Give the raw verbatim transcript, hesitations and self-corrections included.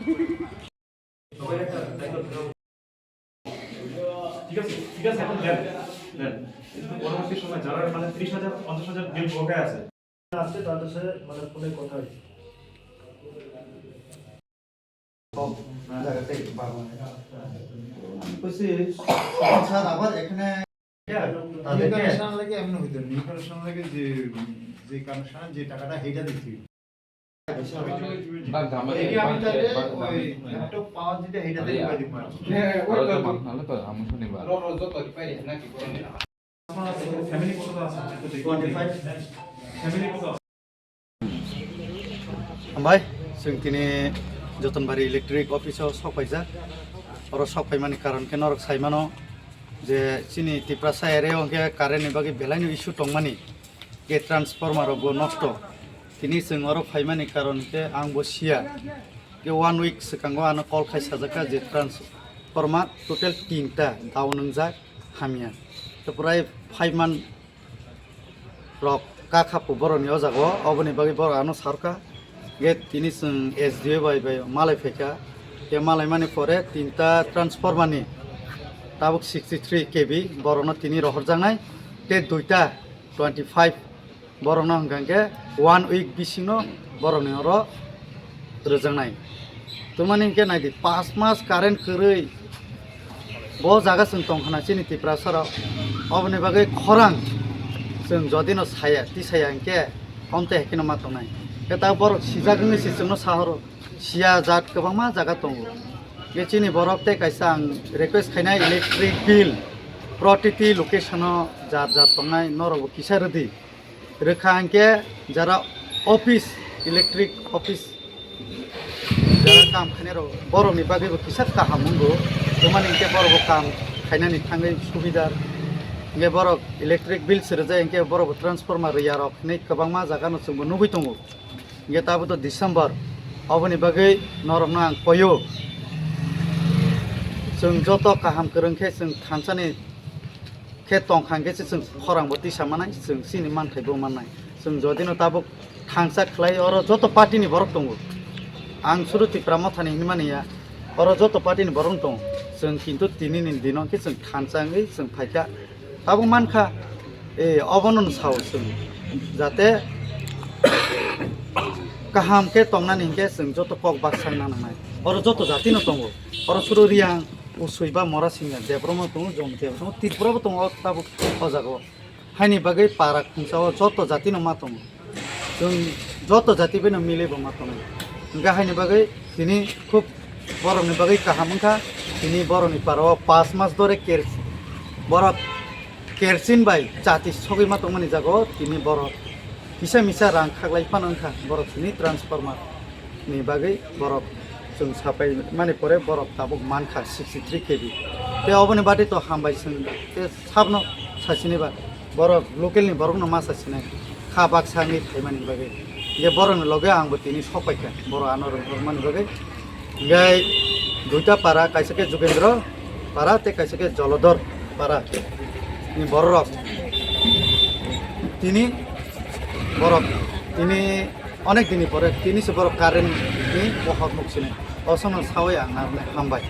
ঠিক আছে, ঠিক আছে, এখন দেন, দেন। কিন্তু পরবর্তী সময় যারা মানে ত্রিশ হাজার, পঞ্চাশ হাজার বিল বকেয়া আছে। আছে, তাদের সাথে মানে ফোনে কথা হয়েছে। স্যার, আবার এখানে নিউ কানেকশন লাগে এমন হইতো, নিউ কানেকশন লাগে যে, যে কানেকশন, যে টাকাটা হেইটা দিচ্ছি। বাদ দাম এই যে আমি তাহলে ওই ল্যাপটপ পাওয়ার যেটা হেইটা দিয়ে দিব আর কি। হ্যাঁ, ওই আরো তো তো মাল নালে তো আমি শুনি বা। ফ্যামিলি কত আছে? একটু দেখি। Twenty five. ফ্যামিলি কত আছে? Hambai, chwng tini Jotonbari Electric Office o sok paijak. Oro sok paimani karon khe norok sai mano je chini Tiprasa area o hwnkhe current ni bagwi belai no issue tongmani, je transformer rok bo nosto. Tini chwng oro phaimani karon khe ang bo siya. Khe one week swkango ano call khai sajak kha je transformer total tinta down wngjak, hamya. Tei prai five month rok kakhapu borokni o jaga o, oboni bagwi borok ano sarkha. Khe tini chwng S D O bai bai malai phaikha. Khe malai mani pore tinta transformer ni tabuk sixty three K V borokno tini rohorjaknai. Tei duita twenty five borokno hwnkha khe one week bisingno borokni oro rwjaknai. Tumani hwnkhe naidi, pas mas current kwrwi bo jaga chwng tongkhana chini Tiprasa rok. Oboni bagwi khorang chwng jodino saya, tisaya hwnkhe omte hai kheno ma tongnai. Khe ta borok sijak wngwi se chwngno sahoro, siya jat kwbangma jaga tongo. Khe chini borok tei kaisa ang request khainai, electric bill protiti location o jat jat tongnai, norokbo kisa rwdi. Rwkha hwnkhe jara office, electric office, jara kam khainai rok, borokni bagwibo kisa kaham wngo. Tumani hwnkhe borokbo kam khainani thangwi subida. Hwnkhe borok electric bill se rwjak, hwnkhe borokbo transformer rwya rok hinwi kwbangma jagano chwngbo nugwi tongo. Hwnkhe tabukto December, oboni bagwi norokno ang koyo. Chwng joto kaham kwrwng khe chwng thansani khe tongkha hwnkhe se chwng khorangbo tisa mannai, chwng chini manthaibo mannai. Chwng jodino tabuk thangsa khlai, oro joto party ni borok tongo. Ang suru Tipra Motha ni hinwi mani ya, oro joto party ni borok tongo. Chwng kintu tini ni dino khe chwng thansa wngwi chwng phaikha. Tabuk mankha, e, obono no sao chwng, jate kaham khe tongnani hinkhe chwng joto kok baksa wngna nangnai. Oro joto jati no tongo. Oro suru Riyang, Usui ba Mora Singya, Debbarma tongo, Jomtia tongo, Tripura bo tongo, tabuk o jaga o. Haini bagwi para khungsa o joto jati no ma tongo. Chwng joto jati bai no mili bo ma tongo. Hwnkhe haini bagwi tini khub borok ni bagwi kaham wngkha. Tini borok ni para o pas mas dore ker-, borok kersin bai chati sogwi ma tongmani jaga o tini borok kisa misa rang khaklai phano wngkha borok tini transformer ni bagwi borok chwng sapai mani pore borok tabuk mankha sixty three K V. Tei oboni bade to hambai chwng tei sabno sachini ba borok local ni borok no ma sachini kha baksa wngwi phaimani bagwi. Je borok ni loge ang bo tini sok paikha borok ano rwngthok mani bagwi. Hingke duita para, kaisa khe Jugendro para tei kaisa khe Jolodor para ni borok rok tini borok tini onek dini pore tini se borok current ni pohor nuk sini. Osono sawi ang narwknai hambai.